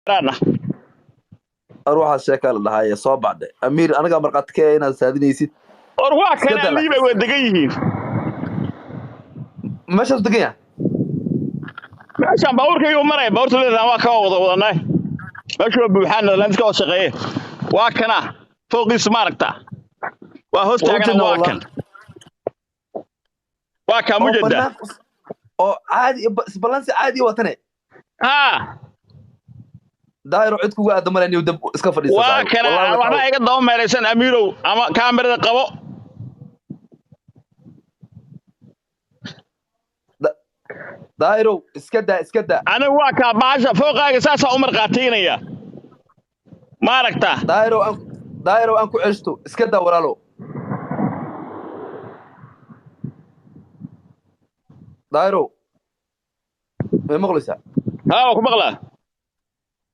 Dheeraana. Ruuxaas sheekaa la dhahaaye soo baxdhe Amiir, anigaa markhaati ka inaad saadinaysid. Or waa Iska kana dala. Liibay waa degan yihiin. Meeshaas degan yahay. Meeshaan baabuurkaygu maraya, baabuurta leedahay waa ka wada wadanay, meeshu waa buuxaan, Netherlands ka wada shaqeeye. Waa kana fooqiisu, ma aragtaa? Waa hoos Waa taagana. ujeednaa. Waa Wallah. kan, waa kaa oo mujeda. Bannaan oo caadi, isballansi caadi watane. Haa. Daahiro, cid kugu aada male, niyo dab iska fadhiista. Waa Saaxiib. kana. Wallahi way Waxba iga daba meelaysan, Amiirow, ama kaamirada qabo. Daahirow, iska daa, iska daa. Anigu waa kaa bahasha fooqaaga saasaa u marqaataynaya, ma aragtaa? Daahirow, aan Daahirow aan ku ceshto, iska daa walaalow. Daahirow, may maqlaysaa? Haa, waa ku maqlaa.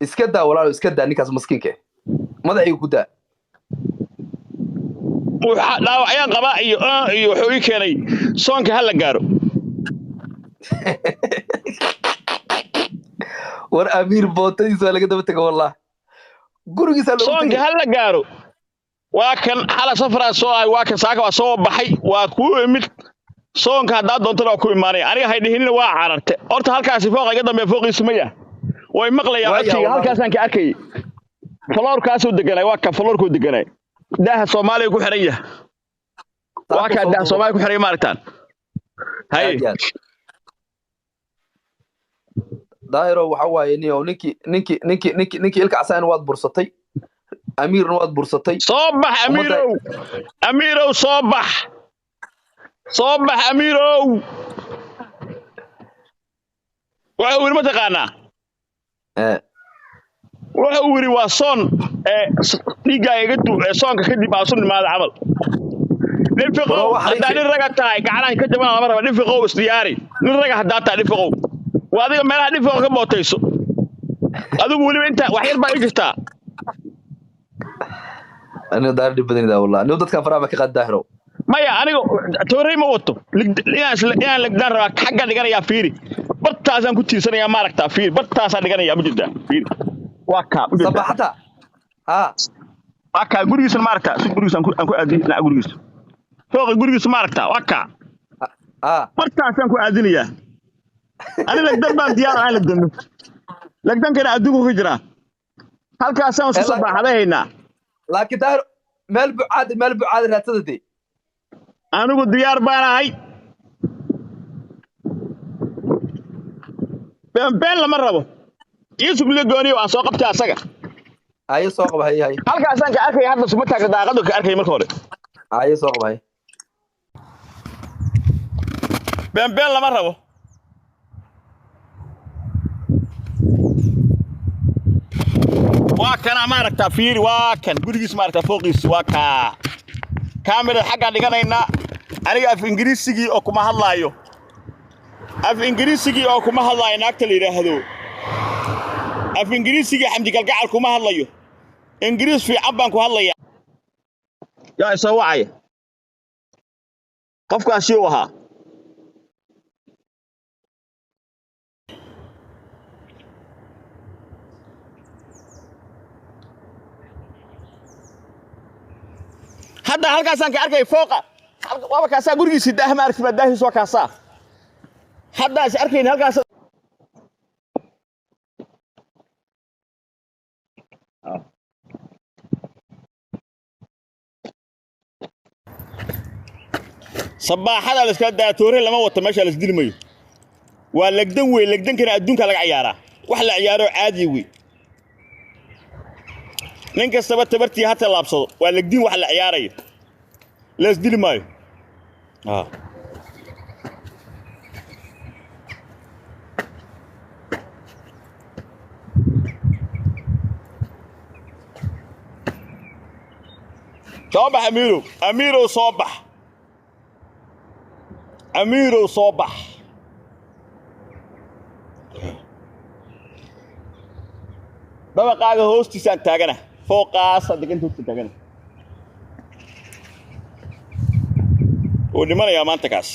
Iska daa walaalow, iska daa ninkaas maskiinka eh, madaxiga ku daa. Dhaawacyaan qabaa iyo iyo wuxuu ii keenay soonka ha la gaaro. War Amiir bootadiisa waa laga daba tego, wallah gurigiisaa loogu Soonka tegay. ha la gaaro. Waa kan xala safaraa soo ahay, waa kan saaka waa soo baxay, waa kuu imid. Soonka haddaa doontana waa ku imaanaya. Aniga hay dhihinina waa cararte. Horta halkaasi fooqa iga dambeeya fooqiisu ma yah? Way maqlayaa. Waa yaa. Codkayga Wallahi. halkaasaan ka arkayay, faloorkaasuu deganay. Waa kan faloorkuu deganay, daaha Soomaaliya ku xiran yahay waa Saaka kaa soo daaha duubo. Soomaaliya ku xiran yahay, ma aragtaan? Hay. Aad iyo aad. Daahiro, waxa waaye niyow, ninkii ilka casaana waad bursatay, Amiirna waad bursatay. Soo bax. Ummadda Amiirow, Amiirow, soo bax, soo bax Amiirow. Waxa uu yidhi ma taqaanaa? Eh. Waxa uu yidhi waa soon ee dhiiggaa iga du ee soonka kadib aa isu nimaada camal. Dhifiqow. Bro, wax Haddaa xariifi nin raga tahay, gacanaha ka jaban lama raba. Dhifiqow, isdiyaari. Nin raga haddaa tahay, dhifiqow, waa adiga meelaha dhifiqo ka bootayso. Adigu weliba inta wax yar baa ii jirtaa. Aniga Daahir dhib badanida wallah, niyow dadkan faraha baa ka qaad, Daahiro. Maya, aniga toorey ma wato. Inaan ligdaan rabaa, xagga dhiganayaa. Fiiri, bartaasaan ku tiirsanayaa, ma aragtaa? Fiiri, bartaasaan dhiganayaa, ma jirtaa? Fiiri, waa kaa, ma jirtaa? Sabaxata haa. Waa kaa gurigiisana, ma aragtaa? Si gurigiisa aan ku aadin dhinaca gurigiisa, fooqi gurigiisa, ma aragtaa? Waa kaa. Haa. Bartaasaan ku aadinayaa. Ani lagdan baan diyaar ahaan, lagdano lagdankana adduunku ka jiraa. Halkaasaan isku ee laakiin sabaaxadahaynaa. Laakiin Daahir, meel bucaad raadsada dee. Anigu diyaar baan ahay, been been lama rabo. Iisug gooniyo aan soo qabtay asaga. Haye, soo qaba, haye haye. Halkaasaan ka arkaya hadda, suma taagna daaqadu ka arkaya marka hore. Haye, soo qaba, haye. Been been lama rabo. Waa kana, ma aragtaa? Fiiri, waa kan gurigiis, ma aragtaa? Fooqiis waa kaa. Kaamirada xaggaan dhiganaynaa. Aniga af Ingiriisigii oo kuma hadlaayo, af Ingiriisigii oo kuma hadlaayo. Naagta la yidhaahdo af Ingiriisigii Xamdi Galgacal kuma hadlayo, Ingiriis fiican baan ku hadlaya. Yaa isoo wacaya? Qofkaasi uu ahaa. Hadda halkaasaan ka arkay fooqa. Waaba kaasaa gurigiisii, daah ma aragti? Baa daahiis waa kaasaa. Hadda is arkayn halkaas. Sabaaxada la iskala daa, toore lama wato, meesha la isdili mayo. Waa legdan wey, legdankana adduunka laga ciyaaraa, wax la ciyaaro caadi wey. Nin kastaba tabartii ha tallaabsado. Waa legdin wax la ciyaarayo, la isdili maayo. Soo bax Amiirow, Amiirow, soo bax Amiirow, soo bax. Dabaqaaga hoostiisaan taagana, fooqaasaan deganta hoostiisa taagana. Wuu dhimanayaa maanta kaas.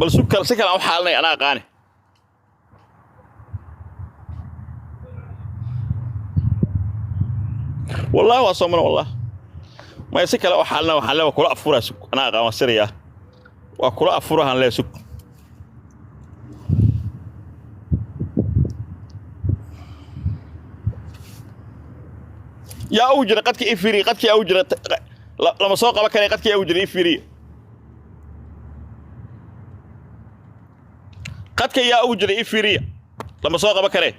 Bal su kale, si kale aan u xaalinay, anaa aqaane. Wallahi waa soomana, wallah maya, si kale u xaalina. Waxaan le waa kula afuraa, sug, anaa aqaan, waa sirayaa, waa kula afurahan lee, sug. Yaa ugu jira qadka? Ii fiiriya qadka, yaa ugu jira? Lama soo qaban karay. Qadka yaa ugu jira? Ii fiiriya qadka, yaa ugu jira? Ii fiiriya, lama soo qaban karee.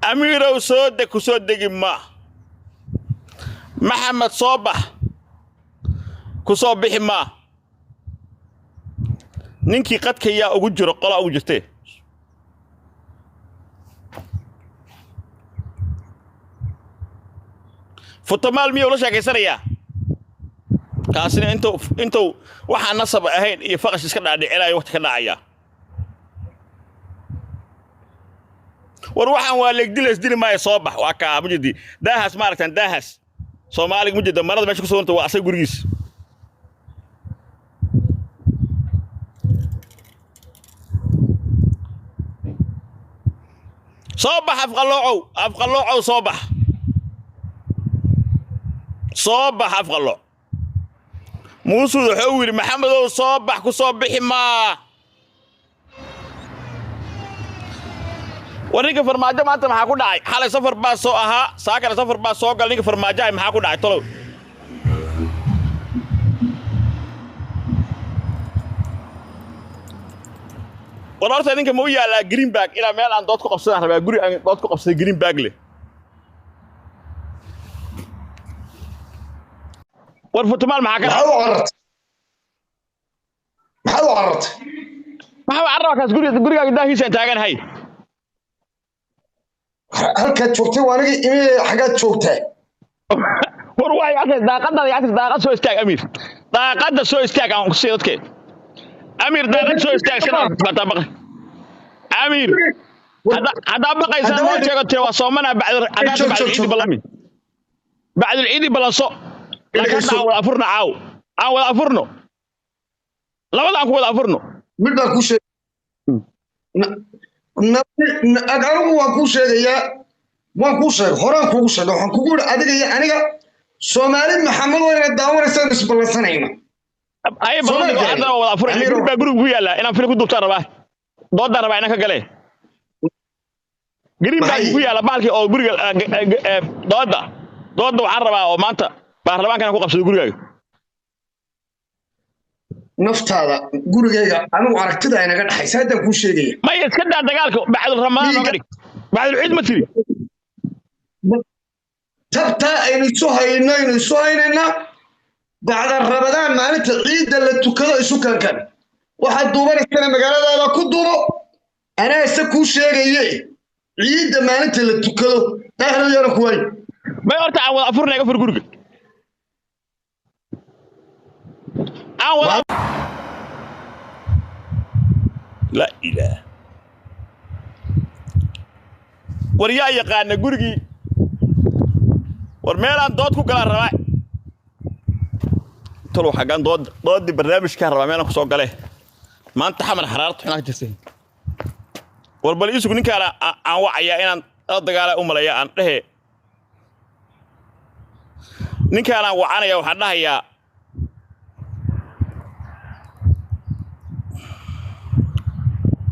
Amiirow, soo deg. Ku soo degi ma. Maxamed, soo bax. Ku soo bixi ma. Ninkii qadka yaa ugu jiro? Qolaa ugu jirtee. Futamaal miyuu la sheekaysanayaa kaasina? Intuu waxaan nasab ahayn iyo faqash iska dhaadhicinayo, waqti ka dhacaya. War waxaan waa leegdilays, dili maayo. Soo bax. Waa kaa mujidi daahaas, maaragtaan daahaas Soomaaliga mujida marada meesha ku suganta, waa asaga gurigiis. Soo bax, afqalloocow, afqalloocow, soo bax, soo bax, afqallooc. Muusuu wuxuu yidhi: "Maxamedow, soo bax." Ku soo bixi maa. War ninka Farmaajo maanta maxaa ku dhacay? Xalay safar baa soo ahaa, saakana safar baa soo galay. Ninka Farmaajohay maxaa ku dhacay tolow? War horta ninka ma u yaallaa greenback? Ilaa meel aan dood ku qabsadaan rabaa, guri aan dood ku qabsaday greenback leh. War Futumaal maxaa ka Maxaad u carartay? Maxaad u carartay? Maxaa carraba kaas? Gurigaaga daahiisaan taaganahay. Halkaad joogtay waa aniga imi, xaggaad joogtaa? War waxay arkay daaqadaada, arkay daaqad. Soo istaag, Amiir, daaqada soo istaag, aan ku siiyo dadke. Amiir, daaqad soo istaag, sana fataa baqay. Amiir, haddaa baqaysaan noo sheego, tee waa soomanaa. Bacd haddaa Joog, bacd joog, ciidi joog. Ballami bacdul ciidi ballanso, laakiin hadda aan wada afurno caaw, aan wada afurno, labada aan ku wada afurno. Mid baan kuu sheegay. Anigu waan kuu sheegayaa, waan kuu sheegay, horaan kuugu sheegay, waxaan kugu yidhi adiga iyo aniga, Soomaali Maxamed oo ina daawanaysaan, isballansanayna. Ay Soo ma ballan garan. Haddana waa wada afurayna. Amiiro. Guri baa guriga ku yaallaa, inaan fili ku duubtaan rabaa, doodaan rabaa inaan ka galee. Green baa Maxay? ku yaalla bahalkii oo guriga dooda waxaan rabaa oo maanta baarlamaanka inaan ku qabsado gurigaaga. Naftaada gurigayga anigu aragtida inaga dhaxaysa haddaan kuu sheegaya. Maya, iska daa dagaalka, bacdul Ramadaan nooga dhig, bacdul ciid ma tiri. Tabtaa aynu isu hayno, aynu isu haynaynaa bacda Rabadaan, maalinta ciidda la tukado isu kankan. Waxaad duubanaysana magaaladaada ku duubo, anaa ise kuu sheegaye, ciidda maalinta la tukado ahlo yaana ku waayi. May, horta aan wada afurna, iga fur guriga, aan wada. La ilaah, war yaa yaqaana gurigii? War meelaan dood ku galaan rabaa talow, xaggaan dood, doodii barnaamijkaan rabaa meelaan kusoo gale. Maanta Xamar xaraarad xunaa ka jirtay. War bal iisugu, ninkaan aan wacayaa inaan la dagaala u malaya, aan dhehe ninkaanaan wacanaya, waxaan dhahayaa.